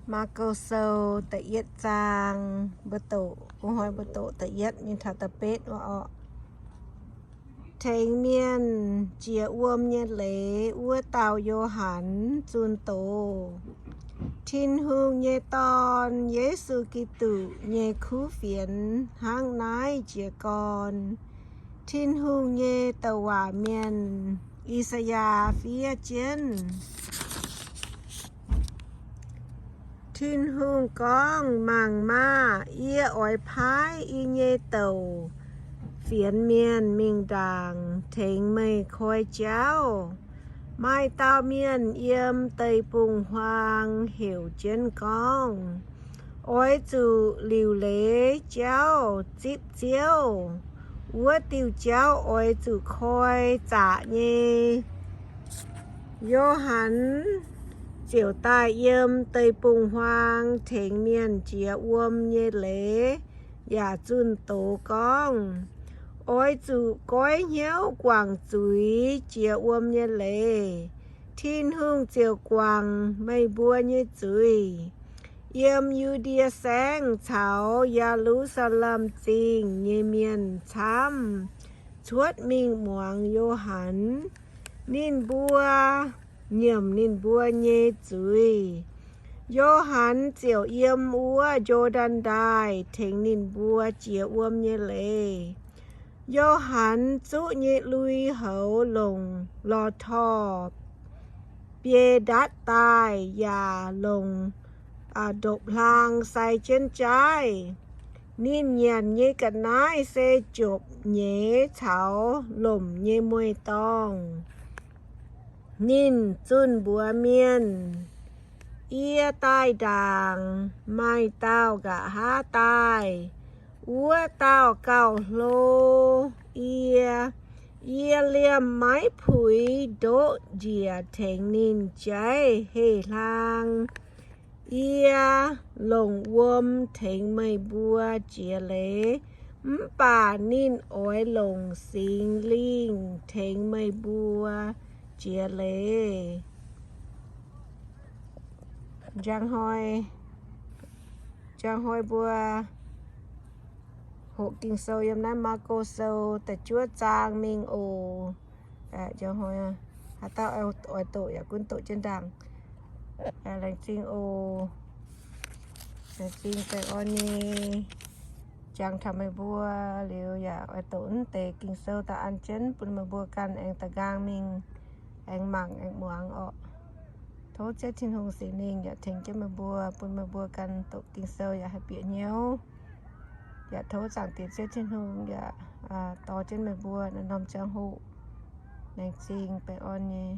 Maako Sou da'yietv zaang, mbuo doqc, hnoi mbuo doqc da'yietv mingh taux da'betv wuov orqc. Tengx mienh jiex wuom nyei leiz wuov dauh Yo^han zunh doz. Tin-Hungh nyei Dorn, Yesu Giduc, nyei kuv fienx hnangv naaiv jiez gorn. Tin-Hungh nyei douc waac mienh, I^saa^yaa, fiev jienv. Tin-Hungh gorngv, Mangc maah! Yie oix paaiv yie nyei douc fienx mienh mingh ndaangc tengx meih koi jauv. Maaih dauh mienh yiem deic-bung-huaang heuc jienv gorngv, Oix zuqc liuc leiz jauv zipv Ziouv. Wuov diuh jauv oix zuqc koi zaqc nyei. Yo^han ziouc daaih yiem deic-bung-huaang tengx mienh jiex wuom nyei leiz yaac zunh doz gorngv, Oix zuqc goiv hnyouv guangc zuiz jiex wuom nyei leiz. Tin-Hungh ziouc guangc meih mbuo nyei zuiz. Yiem Yu^ndie Saengv caux Ye^lu^saa^lem Zingh nyei mienh camv cuotv mingh muangx Yo^han. Ninh mbuo nyiemc ninh mbuo nyei zuiz. Yo^han ziouc yiem wuov Yo^ndaan Ndaaih tengx ninh mbuo jiex wuom nyei leiz. Yo^han zuqv nyei lui-houx longc lorh torh biei ndatv daaih yaac longc ndopv-hlaang sai jienv jaaiv. Ninh nyanc nyei ga'naaiv se jopc nyeiz caux lomc nyei mueiz-dorngh. Ninh zunh mbuox mienh, Yie daaih ndaangc, maaih dauh nqa'haav daaih. Wuov dauh gauh hlo yie. Yie liemh maiv puix ndoqv njiec tengx ninh jaiv heh hlaang. Yie longc wuom tengx meih mbuo jiex leiz, mv baac ninh oix longc Singx Lingh tengx meih mbuo jiex leiz. Njang hnoi, njang hnoi mbuo hoqc Ging-Sou yiem naaiv Maako Sou da'juov zaang mingh oc. Haaix dauh oix doqc yaac gunv doqc jienv ndaangc. Laengz zingh oc. Laengz zingh baengh orn nyei jangx taux meih mbuo liuz yaac oix doqc naaiv deix Ging-Sou daaih an jienv bun meih mbuo ganh aengx da'nqaang mingh aengx mangc aengx muangx orqc. Tov Ziouv Tin-Hungh Singx Lingh yaac tengx jienv meih mbuo, bun meih mbuo ganh doqc Ging-Sou yaac haih bieqc hnyouv. Yaac tov Zaangc Diex Ziouv Tin-Hungh yaac dorh jienv meih mbuo naaiv norm ziangh hoc. Laengz zingh baengh orn nyei.